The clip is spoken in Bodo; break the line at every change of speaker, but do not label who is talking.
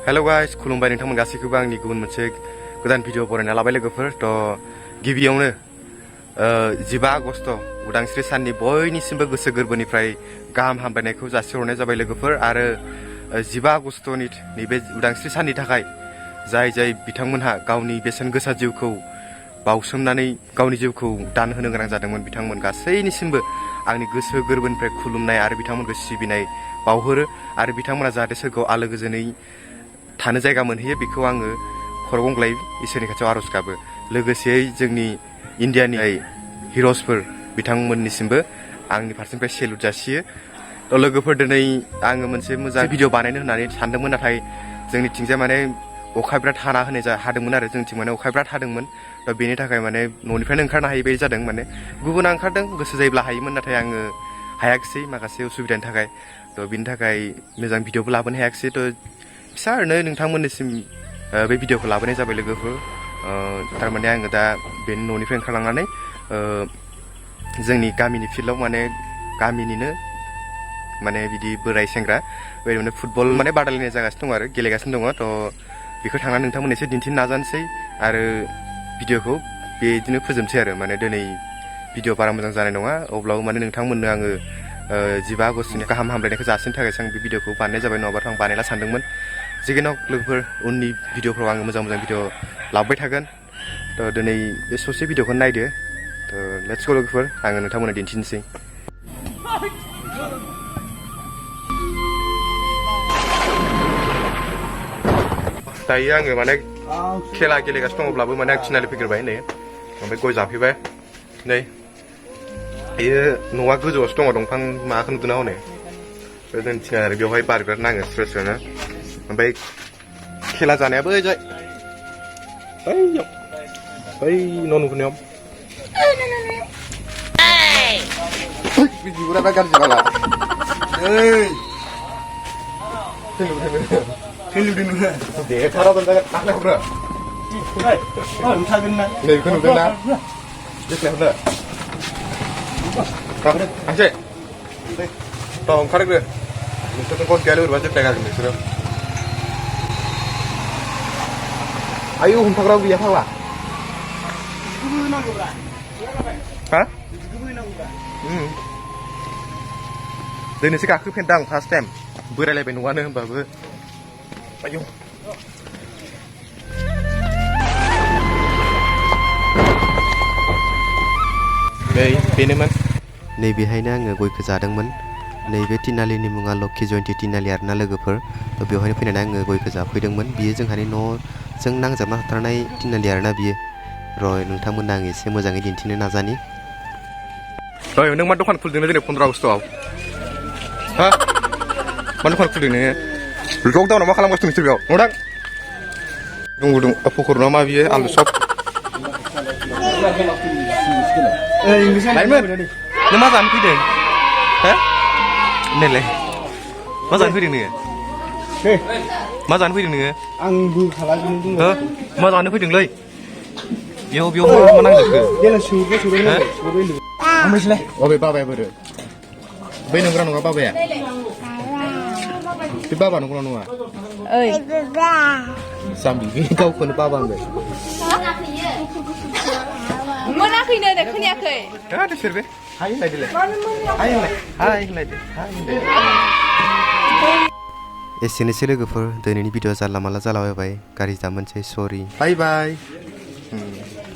हेलो गाइस खुलुमबाय नोंथांमोन गासैखौबो आंनि गुबुन मोनसे गोदान भिडिअ बरायना लाबाय लोगोफोर थ' गिबियावनो 15 आगस्ट उदांस्रि साननि बयनिसिमबो गोसो गोरबोनिफ्राय गाहाम हामलायनायखौ जासिहरनाय जाबाय लोगोफोर आरो 15 आगस्टनि नैबे उदांस्रि साननि थाखाय जाय जाय बिथांमोनहा गावनि बेसेन गोसा जिउखौ बावसोमनानै गावनि जिउखौ दान होनो गोनां जादोंमोन बिथांमोन गासैनिसिमबो आंनि गोसो गोरबोनिफ्राय खुलुमनाय आरो बिथांमोनखौ सिबिनाय बावहरो आरो बिथांमोना जाहाथे सोरगोआव आलो गोजोनै थानो जायगा मोनहैयो बेखौ आङो खर' गंग्लाय इसोरनि खाथियाव आर'ज गाबो लोगोसेयै जोंनि इन्डियानि हिर'सफोर बिथांमोननिसिमबो आंनि फारसेनिफ्राय सेलुट जासियो थ' लोगोफोर दिनै आङो मोनसे मोजां भिडिअ बानायनो होननानै सानदोंमोन नाथाय जोंनिथिंजाय माने अखा बिराद हादोंमोन आरो जोंनिथिं माने अखा बिराद हादोंमोन थ' बेनि थाखाय माने न'निफ्रायनो ओंखारनो हायै बायदि जादों माने गुबुना ओंखारदों गोसो जायोब्ला हायोमोन नाथाय आङो हायाखिसै माखासे उसुबिदानि थाखाय थ' बिनि थाखाय मोजां भिडिअबो लाबोनो हायाखिसै थ' फिसा ओरैनो नोंथांमोननिसिम बे भिडिअखौ लाबोनाय जाबाय लोगोफोर थारमाने आङो दा बे न'निफ्राय ओंखारलांनानै जोंनि गामिनि फिल्डआव माने गामिनिनो माने बिदि बोराय सेंग्रा बेबायदिनो फुटबल माने बादायलायनाय जागासिनो दं आरो गेलेगासिनो दङ थ' बेखौ थांनानै नोंथांमोन एसे दिन्थिनो नाजानोसै आरो भिडिअखौ बिदिनो फोजोबनोसै आरो माने दिनै भिडिअ बारा मोजां जानाय नङा अब्लाबो माने नोंथांमोननो आङो 15 आगस्टनि गाहाम हामलायनायखौ जासिनो थाखायसो आं बे भिडिअखौ बानायनाय जाबाय नङाबाथ' आं बानायला सानदोंमोन जिखुनु लोगोफोर उननि भिडिअफ्राव आङो मोजां भिडिअ लाबोबाय थागोन थ' दिनै बे ससे भिडिअखौ नायदो थ' लेट्स गो लोगोफोर आङो नोंथांमोननो दिन्थिनोसै दायो आङो माने खेला गेलेगासिनो दङब्लाबो माने आं थिनालि फैग्रोबाय नै ओमफ्राय गय जाफैबाय नै बेयो न'आ गोजौआवसो दङ दंफां माबाखौ नुदोंना हनै जों थिना आरो बेवहाय बार बिराद नाङो स्रो स्रोनो ओमफ्राय खेला जानायाबो जाय बै न' नुहुरनायाव बिगुरा दा गाज्रि जाला देथारा दोनजागोन आखाइखौनो नै बेखौ नुदोंना देख्लायहरनो आंसे थ' ओंखारग्रो नोंसोरनो गद गैया लोगोबा जेख्लायगागोन नोंसोरो आयौ हमथाग्राबो गैया फाग्ला हा दिनैसो गाखोफेरदां फार्स्ट टाइम बोरायलायबाय नङानो होमबाबो आयौ नै बेनोमोन नैबेहायनो आङो गयखौ जादोंमोन नैबे तिनालिनि मुङा लक्ष्मी जयन्ती तिनालि आरोना लोगोफोर थ' बेवहायनो फैनानै आङो गयखौ जाफैदोंमोन बियो जोंहानि न'जों नांजाबना थानाय तिनालि आरोना बियो र' नोंथांमोननो आं एसे मोजाङै दिन्थिनो नाजानि नों मा दखान खुलिदों दिनै 15 आगस्टआव हा मा दखान खुलिदों नोङो लकडाउनाव मा खालामगासिनो नोंसोर बेयाव नोंथां गुदुं पकर ना मा बियो आलु सब लाइमोन नों मा जानो फैदों हा नैलाय मा जानो फैदों नोङो मा जानो फैदों नोङो
आंबो खालामदों
मा जानो फैदोंलै बेयाव मा नांजोबखो अबे बाबाया बोरो बै नंगौना नङा बाबाया बे बाबा नंगौना नङा जाम्बि बे गावखौनो बाबा होनबाय
मोनाखैनो दे खोनायाखै
दे सोर बे हाय होनलाय देलाय हाय होनलायदो एसेनोसै लोगोफोर दिनैनि भिडिअ जानला मानला जालाबायबाय गाज्रि जामोनसै सरि बाय बाय